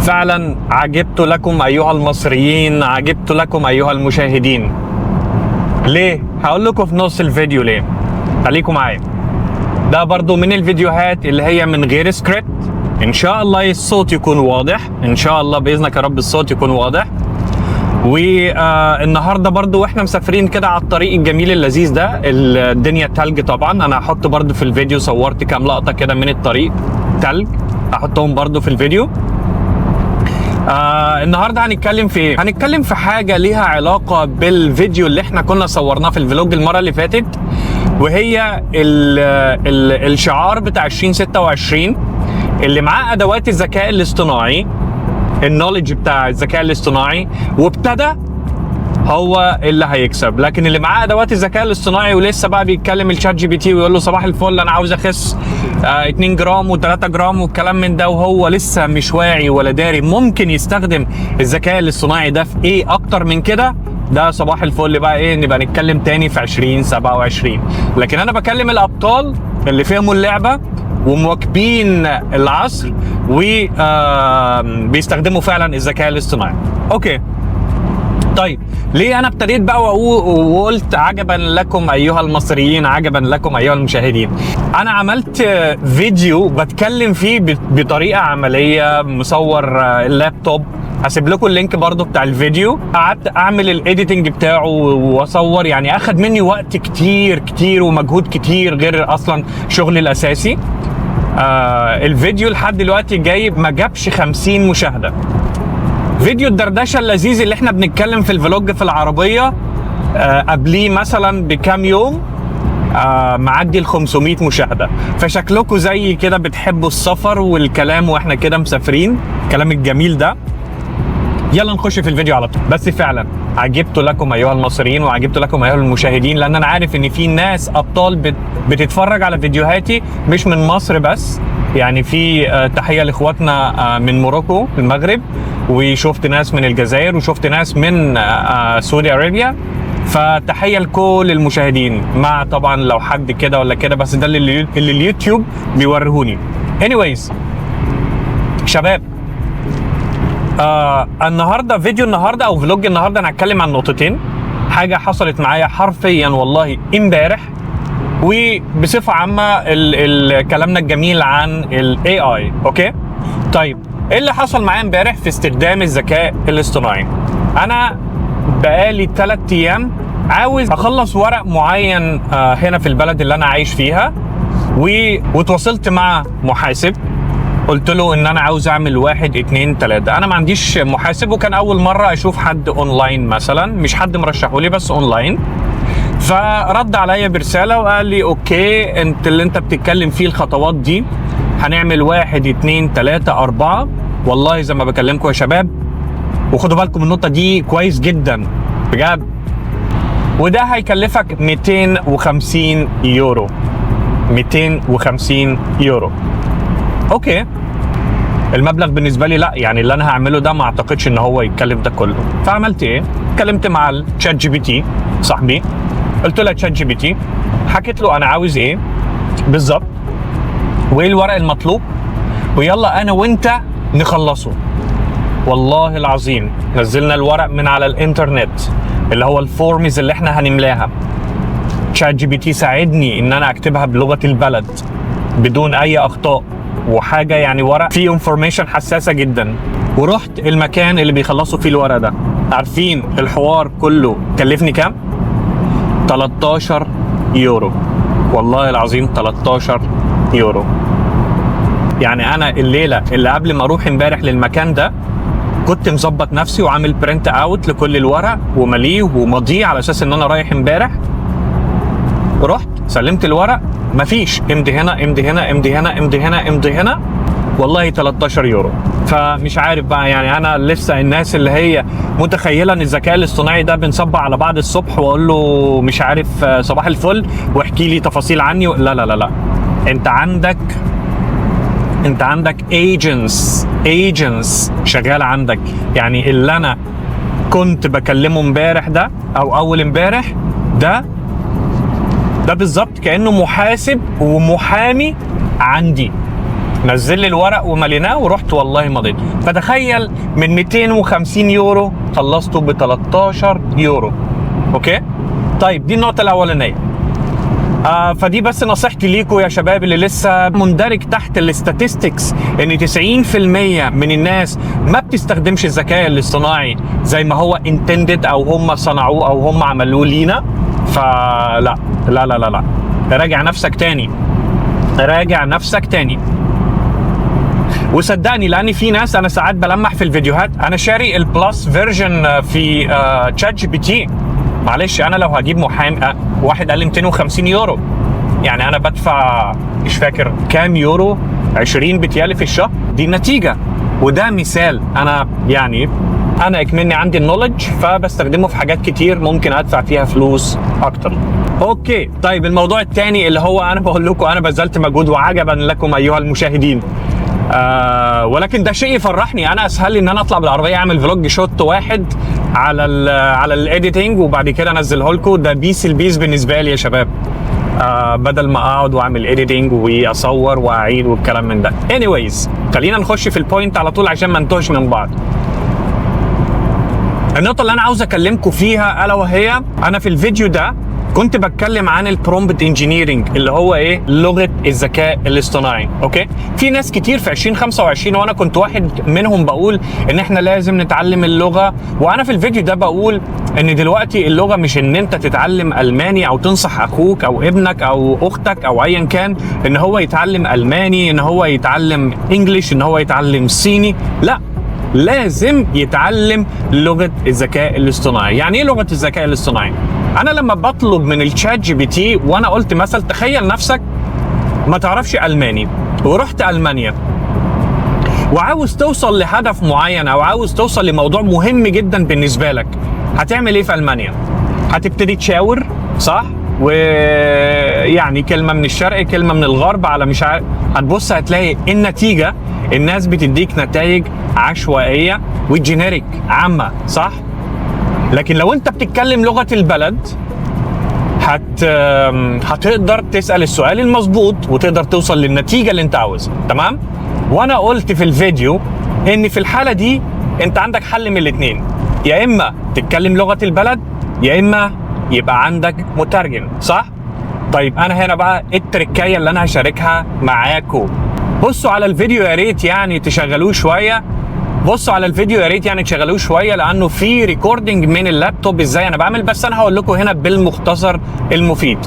فعلا عجبت لكم ايها المصريين، عجبت لكم ايها المشاهدين. ليه؟ هقول لكم في نص الفيديو ليه، خليكم معايا. ده برضو من الفيديوهات اللي هي من غير سكريبت، ان شاء الله الصوت يكون واضح، ان شاء الله باذنك يا رب الصوت يكون واضح. والنهارده برضو واحنا مسافرين كده على الطريق الجميل اللذيذ ده، الدنيا تلج طبعا. انا هحط برضو في الفيديو، صورت كام لقطة كده من الطريق تلج، هحطهم برضو في الفيديو. النهارده هنتكلم في ايه؟ هنتكلم في حاجة ليها علاقة بالفيديو اللي احنا كنا صورناه في ال vlog المرة اللي فاتت، وهي ال ال الشعار بتاع 2026 اللي معاه ادوات الذكاء الاصطناعي، ال knowledge بتاع الذكاء الاصطناعي، وابتدى هو اللي هيكسب. لكن اللي معاه ادوات الذكاء الاصطناعي ولسه بقى بيتكلم ال ChatGPT ويقول له صباح الفل انا عاوز اخس 2 جرام و3 جرام والكلام من ده، وهو لسه مش واعي ولا داري ممكن يستخدم الذكاء الاصطناعي ده في ايه اكتر من كده، ده صباح الفل بقى ايه، نبقى نتكلم تاني في 2027. لكن انا بكلم الابطال اللي فهموا اللعبة ومواكبين العصر وبيستخدموا فعلا الذكاء الاصطناعي. okay، طيب ليه انا ابتديت بقى وقلت عجبا لكم ايها المصريين، عجبا لكم ايها المشاهدين؟ انا عملت فيديو بتكلم فيه بطريقة عمليه، مصور اللابتوب، هسيب لكم ال link برضو بتاع الفيديو. قعدت اعمل ال editing بتاعه واصور، يعني اخد مني وقت كتير كتير ومجهود كتير غير اصلا شغلي الاساسي. الفيديو لحد دلوقتي جايب ما جابش 50 مشاهده. فيديو الدردشة اللذيذ اللي احنا بنتكلم في ال vlog في العربية قبليه مثلا بكام يوم معدي ال 500 مشاهده. فشكلكم زي كده بتحبوا السفر والكلام واحنا كده مسافرين، الكلام الجميل ده. يلا نخش في الفيديو على طول. بس فعلا عجبت لكم ايها المصريين وعجبت لكم ايها المشاهدين، لان انا عارف ان في ناس ابطال بتتفرج على فيديوهاتي مش من مصر بس، يعني في تحية لاخواتنا من Morocco المغرب، وشفت ناس من الجزائر، وشفت ناس من Saudi Arabia. فتحيه لكل المشاهدين، مع طبعا لو حد كده ولا كده، بس ده اللي اليوتيوب بيوريهوني. anyways شباب، النهارده فيديو النهارده او vlog النهارده انا هتكلم عن نقطتين، حاجة حصلت معايا حرفيا والله امبارح، وبصفه عامة كلامنا الجميل عن ال AI. okay، طيب ايه اللي حصل معايا امبارح في استخدام الذكاء الاصطناعي؟ انا بقالي 3 ايام عاوز اخلص ورق معين هنا في البلد اللي انا عايش فيها، وتواصلت مع محاسب، قلت له ان انا عاوز اعمل واحد اتنين تلاتة. انا ما عنديش محاسب، وكان اول مرة اشوف حد اونلاين مثلا، مش حد مرشحة لي بس اونلاين. فرد عليا برسالة وقال لي okay، انت اللي انت بتتكلم فيه الخطوات دي هنعمل واحد اتنين تلاتة اربعة. والله زي ما بكلمكم يا شباب، وخدوا بالكم من النقطة دي كويس جدا بجد، وده هيكلفك 250 يورو، 250 يورو. okay، المبلغ بالنسبة لي لا، يعني اللي انا هعمله ده ما اعتقدش ان هو يتكلف ده كله. فعملت ايه؟ اتكلمت مع ال ChatGPT صاحبي، قلت له ChatGPT، حكيت له انا عاوز ايه بالظبط وايه الورق المطلوب، ويلا انا وانت نخلصه. والله العظيم نزلنا الورق من على الانترنت اللي هو ال forms اللي احنا هنملاها. ChatGPT ساعدني ان انا اكتبها بلغه البلد بدون اي اخطاء وحاجه، يعني ورق فيه information حساسة جدا. ورحت المكان اللي بيخلصوا فيه الورق ده. عارفين الحوار كله كلفني كام؟ 13 يورو، والله العظيم 13 يورو. يعني انا الليلة اللي قبل ما اروح امبارح للمكان ده كنت مظبط نفسي وعامل print out لكل الورق ومليه ومضيه على اساس ان انا رايح امبارح. رحت سلمت الورق، مفيش، امضي هنا امضي هنا امضي هنا امضي هنا امضي هنا، والله 13 يورو. فمش عارف بقى، يعني انا لسه الناس اللي هي متخيله ان الذكاء الاصطناعي ده بنصبح على بعض الصبح واقول له مش عارف صباح الفل واحكي لي تفاصيل عني، لا لا لا لا، انت عندك agents، agents شغال عندك. يعني اللي انا كنت بكلمه امبارح ده او اول امبارح ده بالظبط كانه محاسب ومحامي عندي. نزل لي الورق ومليناه ورحت والله مضيت. فتخيل من 250 يورو خلصته ب 13 يورو. okay، طيب دي النقطة الاولانيه. فدي بس نصيحتي ليكم يا شباب اللي لسه مندرج تحت ال statistics ان 90% من الناس ما بتستخدمش الذكاء الاصطناعي زي ما هو intended او هم صنعوه او هم عملوه لينا. فلا لا لا لا لا، راجع نفسك تاني، راجع نفسك تاني. وصدقني لان في ناس انا ساعات بلمح في الفيديوهات، انا شاري ال plus version في ChatGPT. معلش انا لو هجيب محامي، واحد قال لي 250 يورو، يعني انا بدفع مش فاكر كام يورو، 20 بتيالي في الشهر. دي النتيجه، وده مثال. انا يعني انا اكمني عندي ال knowledge فبستخدمه في حاجات كتير ممكن ادفع فيها فلوس اكتر. okay، طيب الموضوع الثاني اللي هو انا بقول لكم انا بذلت مجهود وعجبا لكم ايها المشاهدين، ولكن ده شيء يفرحني. انا اسهل لي ان انا اطلع بالعربية اعمل vlog shot واحد على ال editing وبعد كده انزله لكم. ده peace ال peace بالنسبة لي يا شباب، بدل ما اقعد واعمل editing واصور واعيد والكلام من ده. anyways خلينا نخش في ال point على طول عشان ما نتوهش من بعض. النقطة اللي أنا عاوز أكلمكم فيها ألا وهي، أنا في الفيديو ده كنت بتكلم عن ال prompt engineering اللي هو ايه؟ لغة الذكاء الاصطناعي، okay؟ في ناس كتير في 2025 وانا كنت واحد منهم بقول ان احنا لازم نتعلم اللغة، وانا في الفيديو ده بقول ان دلوقتي اللغة مش ان انت تتعلم الماني او تنصح اخوك او ابنك او اختك او ايا كان ان هو يتعلم الماني، ان هو يتعلم English، ان هو يتعلم صيني، لا، لازم يتعلم لغة الذكاء الاصطناعي. يعني ايه لغة الذكاء الاصطناعي؟ انا لما بطلب من ال ChatGPT، وانا قلت مثل، تخيل نفسك ما تعرفش الماني ورحت المانيا وعاوز توصل لهدف معين او عاوز توصل لموضوع مهم جدا بالنسبة لك، هتعمل ايه في المانيا؟ هتبتدي تشاور، صح؟ ويعني كلمة من الشرق كلمة من الغرب على مش عارف، هتبص هتلاقي النتيجة الناس بتديك نتائج عشوائية و generic عامه، صح؟ لكن لو انت بتتكلم لغة البلد هتقدر تسال السؤال المظبوط وتقدر توصل للنتيجة اللي انت عاوزها، تمام؟ وانا قلت في الفيديو ان في الحالة دي انت عندك حل من الاثنين، يا اما تتكلم لغة البلد يا اما يبقى عندك مترجم، صح؟ طيب انا هنا بقى التركايه اللي انا هشاركها معاكم. بصوا على الفيديو يا ريت يعني تشغلوه شويه، بصوا على الفيديو يا ريت يعني تشغلوه شويه، لانه في recording من اللابتوب ازاي انا بعمل، بس انا هقول لكم هنا بالمختصر المفيد.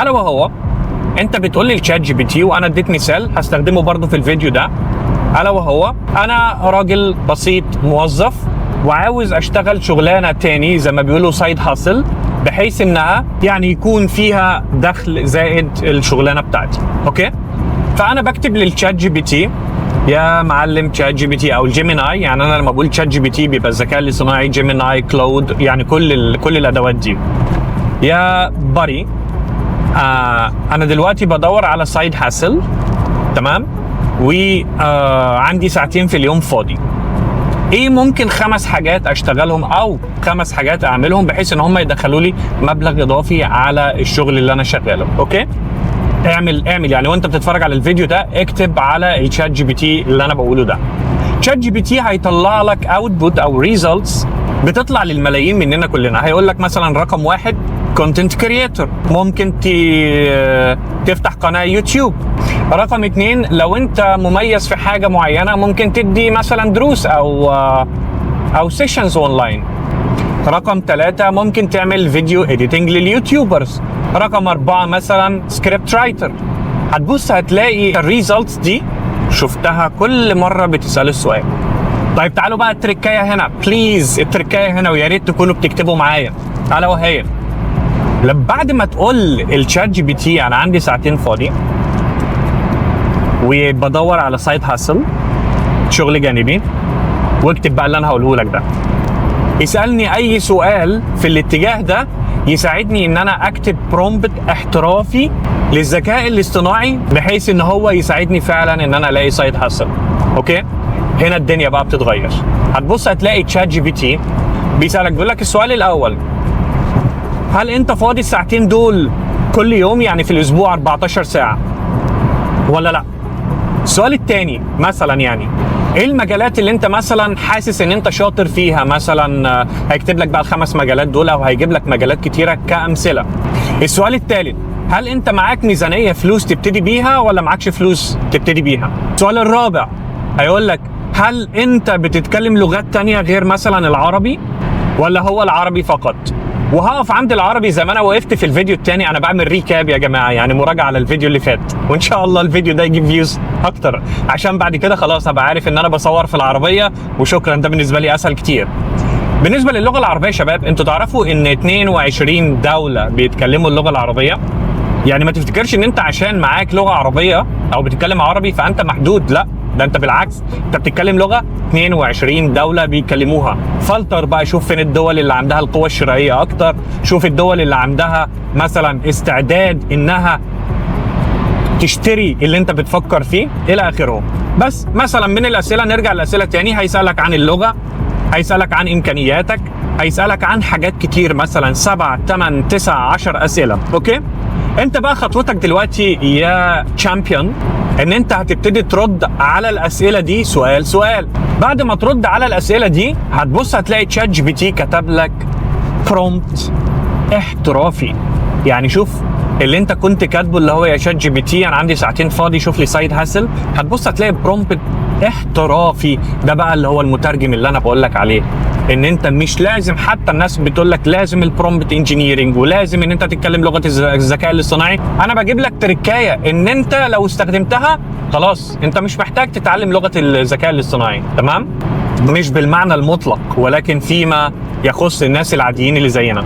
الا وهو انت بتقول لي ال ChatGPT، وانا اديت مثال هستخدمه برضو في الفيديو ده، الا وهو انا راجل بسيط موظف وعاوز اشتغل شغلانة تاني زي ما بيقولوا side hustle، بحيث انها يعني يكون فيها دخل زائد الشغلانة بتاعتي، okay؟ فانا بكتب لل ChatGPT، يا معلم ChatGPT او ال Gemini، يعني انا لما بقول ChatGPT بيبقى الذكاء الاصطناعي، Gemini، Claude، يعني كل الادوات دي. يا buddy، انا دلوقتي بدور على side hustle، تمام؟ وعندي ساعتين في اليوم فاضي. ايه ممكن 5 حاجات اشتغلهم او 5 حاجات اعملهم بحيث ان هم يدخلوا لي مبلغ اضافي على الشغل اللي انا شغاله، okay؟ اعمل اعمل يعني وانت بتتفرج على الفيديو ده اكتب على ال ChatGPT اللي انا بقوله ده. ChatGPT هيطلع لك output او results بتطلع للملايين مننا كلنا. هيقول لك مثلا رقم 1 content creator، ممكن تفتح قناة يوتيوب. رقم 2 لو انت مميز في حاجة معينة ممكن تدي مثلا دروس او sessions online. رقم 3 ممكن تعمل video editing لل YouTubers. رقم 4 مثلا script writer. هتبص هتلاقي ال results دي شفتها كل مرة بتسأل السؤال. طيب تعالوا بقى التركايه هنا please، التركايه هنا ويا ريت تكونوا بتكتبوا معايا، الا وهي لما بعد ما تقول ال ChatGPT انا عندي ساعتين فاضي وبدور على side hustle شغل جانبي، واكتب بقى اللي انا هقوله لك ده، اسالني اي سؤال في الاتجاه ده يساعدني ان انا اكتب prompt احترافي للذكاء الاصطناعي بحيث ان هو يساعدني فعلا ان انا الاقي side hustle. okay؟ هنا الدنيا بقى بتتغير. هتبص هتلاقي ChatGPT بيسالك بيقول لك السؤال الاول، هل انت فاضي الساعتين دول كل يوم، يعني في الاسبوع 14 ساعة ولا لا؟ السؤال الثاني مثلا يعني ايه المجالات اللي انت مثلا حاسس ان انت شاطر فيها؟ مثلا هيكتب لك بقى الخمس مجالات دول او هيجيب لك مجالات كتيرة كامثله. السؤال الثالث، هل انت معاك ميزانية فلوس تبتدي بيها ولا معكش فلوس تبتدي بيها؟ السؤال الرابع هيقول لك هل انت بتتكلم لغات تانية غير مثلا العربي ولا هو العربي فقط؟ وهقف عند العربي زي ما انا وقفت في الفيديو الثاني. انا بعمل recap يا جماعه، يعني مراجعه على الفيديو اللي فات، وان شاء الله الفيديو ده يجيب views اكتر عشان بعد كده خلاص ابقى عارف ان انا بصور في العربية وشكرا، ده بالنسبة لي اسهل كتير. بالنسبة للغة العربية يا شباب، انتوا تعرفوا ان 22 دولة بيتكلموا اللغة العربية؟ يعني ما تفتكرش ان انت عشان معاك لغة عربية او بتتكلم عربي فانت محدود، لا ده انت بالعكس انت بتتكلم لغة 22 دولة بيتكلموها. فلتر بقى، شوف فين الدول اللي عندها القوة الشرائية اكتر، شوف الدول اللي عندها مثلا استعداد انها تشتري اللي انت بتفكر فيه الى اخره. بس مثلا من الاسئلة، نرجع للاسئلة تاني، هيسالك عن اللغة، هيسالك عن امكانياتك، هيسالك عن حاجات كتير، مثلا 7 8 9 10 اسئلة. okay، انت بقى خطوتك دلوقتي يا champion ان انت هتبتدي ترد على الاسئلة دي سؤال سؤال. بعد ما ترد على الاسئلة دي هتبص هتلاقي ChatGPT كتب لك prompt احترافي. يعني شوف اللي انت كنت كاتبه اللي هو يا ChatGPT انا عندي ساعتين فاضي شوف لي side hustle، هتبص هتلاقي prompt احترافي. ده بقى اللي هو المترجم اللي انا بقول لك عليه، ان انت مش لازم، حتى الناس بتقول لك لازم ال prompt engineering ولازم ان انت تتكلم لغة الذكاء الاصطناعي. انا بجيب لك تركايه ان انت لو استخدمتها خلاص انت مش محتاج تتعلم لغة الذكاء الاصطناعي، تمام؟ مش بالمعنى المطلق، ولكن فيما يخص الناس العاديين اللي زينا.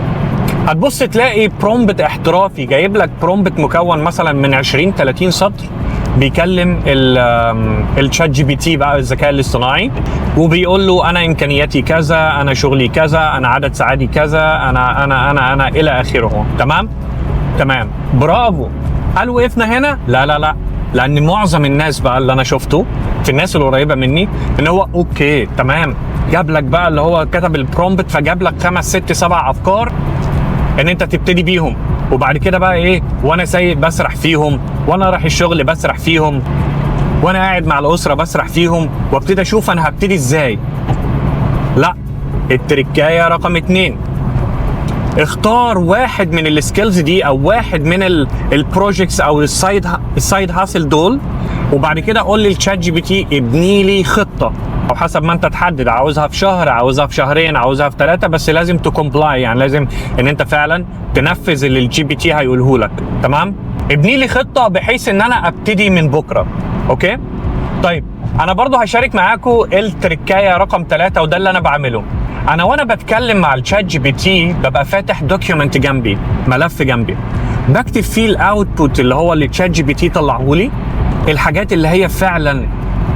هتبص تلاقي prompt احترافي جايب لك prompt مكون مثلا من 20 30 سطر، بيكلم ال ChatGPT بقى الذكاء الاصطناعي وبيقول له انا امكانياتي كذا، انا شغلي كذا، انا عدد ساعاتي كذا، انا انا انا انا الى اخره. تمام؟ تمام، برافو. هل وقفنا هنا؟ لا لا لا، لان معظم الناس بقى اللي انا شفته في الناس القريبة مني ان هو okay تمام، جاب لك بقى اللي هو كتب ال prompt فجاب لك 5 6 7 افكار ان انت تبتدي بيهم، وبعد كده بقى ايه، وانا سايق بسرح فيهم، وانا رايح الشغل بسرح فيهم، وانا قاعد مع الاسرة بسرح فيهم، وابتدي اشوف انا هبتدي ازاي. لا، التركايه رقم 2، اختار واحد من ال skills دي او واحد من ال projects او ال side hustle دول، وبعد كده قول لل ChatGPT ابني لي خطه، او حسب ما انت تحدد، عاوزها في شهر، عاوزها في شهرين، عاوزها في 3، بس لازم ت comply، يعني لازم ان انت فعلا تنفذ اللي ال GPT هيقوله لك. تمام؟ ابني لي خطه بحيث ان انا ابتدي من بكره. okay؟ طيب انا برضو هشارك معاكم التركايه رقم 3، وده اللي انا بعمله. انا وانا بتكلم مع ال ChatGPT ببقى فاتح document جنبي، ملف جنبي، بكتب فيه ال output اللي هو اللي ChatGPT طلعه لي، الحاجات اللي هي فعلا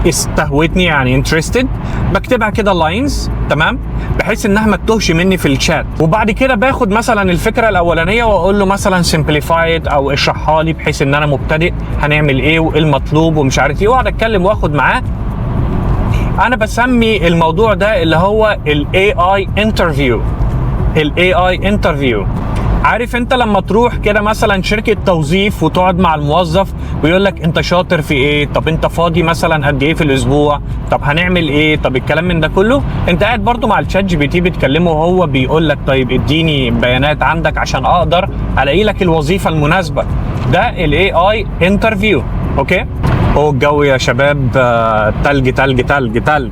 استهوتني يعني interested، بكتبها كده lines، تمام، بحيث انها ما تتوهش مني في الشات. وبعد كده باخد مثلا الفكرة الاولانية واقول له مثلا simplify it او اشرحها لي بحيث ان انا مبتدئ، هنعمل ايه وايه المطلوب ومش عارف ايه، واقعد اتكلم واخد معاه. انا بسمي الموضوع ده اللي هو ال AI interview. ال AI interview، عارف انت لما تروح كده مثلا شركة توظيف وتقعد مع الموظف ويقول لك انت شاطر في ايه، طب انت فاضي مثلا قد ايه في الاسبوع، طب هنعمل ايه، طب الكلام من ده كله، انت قاعد برضو مع ال ChatGPT بتكلمه وهو بيقول لك طيب اديني بيانات عندك عشان اقدر الاقي لك الوظيفة المناسبة. ده ال AI interview. okay؟ هو الجو يا شباب تلج تلج تلج تلج.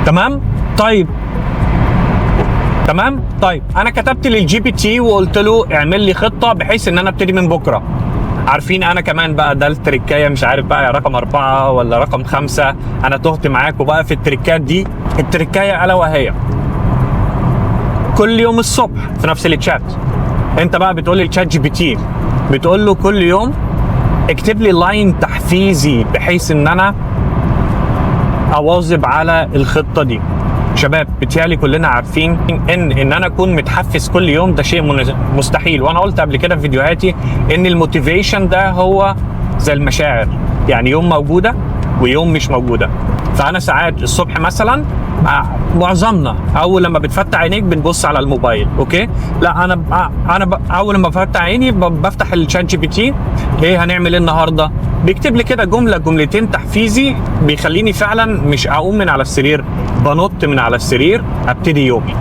تمام؟ طيب تمام؟ طيب انا كتبت لل GPT وقلت له اعمل لي خطه بحيث ان انا ابتدي من بكره. عارفين انا كمان بقى ده التركايه، مش عارف بقى رقم 4 ولا رقم 5، انا تهت معاكم بقى في التركات دي. التركايه الا وهي كل يوم الصبح في نفس التشات، انت بقى بتقول لل ChatGPT، بتقول له كل يوم اكتب لي line تحفيزي بحيث ان انا اواظب على الخطة دي. شباب بتهيألي كلنا عارفين ان انا اكون متحفز كل يوم ده شيء مستحيل، وانا قلت قبل كده في فيديوهاتي ان ال motivation ده هو زي المشاعر، يعني يوم موجودة ويوم مش موجودة. فانا ساعات الصبح مثلا معظمنا اول لما بتفتح عينيك بنبص على الموبايل، okay؟ لا، انا اول لما بفتح عيني بفتح ال ChatGPT، ايه هنعمل ايه النهارده؟ بيكتب لي كده جملة جملتين تحفيزي بيخليني فعلا مش اقوم من على السرير، بنط من على السرير ابتدي يومي.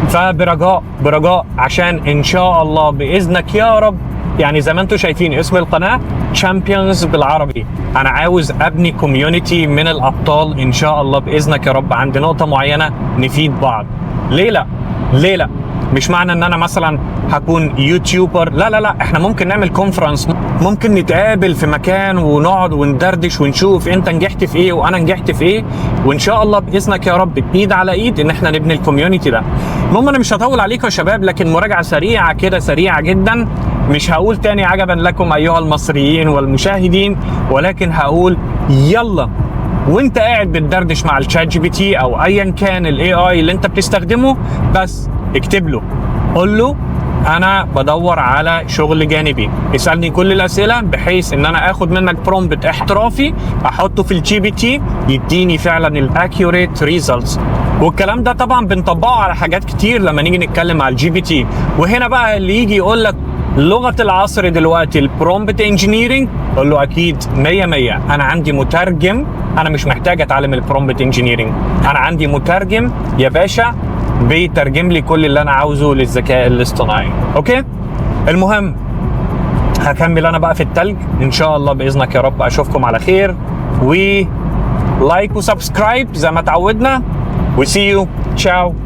فبرجاء برجاء، عشان ان شاء الله باذنك يا رب، يعني زي ما انتم شايفين اسم القناة Champions بالعربي، انا عاوز ابني community من الابطال ان شاء الله باذنك يا رب عند نقطة معينة نفيد بعض. ليه لا؟ ليه لا؟ مش معنى ان انا مثلا هكون YouTuber، لا لا لا، احنا ممكن نعمل conference، ممكن نتقابل في مكان ونقعد وندردش ونشوف انت نجحت في ايه وانا نجحت في ايه، وان شاء الله باذنك يا رب ايد على ايد ان احنا نبني ال community ده. المهم انا مش هطول عليكم يا شباب، لكن مراجعه سريعة كده، سريعة جدا. مش هقول تاني عجبا لكم ايها المصريين والمشاهدين، ولكن هقول يلا وانت قاعد بتدردش مع ال ChatGPT او ايا كان ال AI اللي انت بتستخدمه، بس اكتب له، قول له انا بدور على شغل جانبي، اسالني كل الاسئلة بحيث ان انا اخد منك prompt احترافي احطه في ال GPT يديني فعلا ال accurate results. والكلام ده طبعا بنطبقه على حاجات كتير لما نيجي نتكلم على ال GPT. وهنا بقى اللي يجي يقول لك لغة العصر دلوقتي ال prompt engineering، قول له اكيد 100 100، انا عندي مترجم، انا مش محتاج اتعلم ال prompt engineering، انا عندي مترجم يا باشا بيترجم لي كل اللي انا عاوزه للذكاء الاصطناعي. okay، المهم هكمل انا بقى في التلج ان شاء الله باذنك يا رب. اشوفكم على خير، و like و subscribe زي ما تعودنا، و see you، ciao.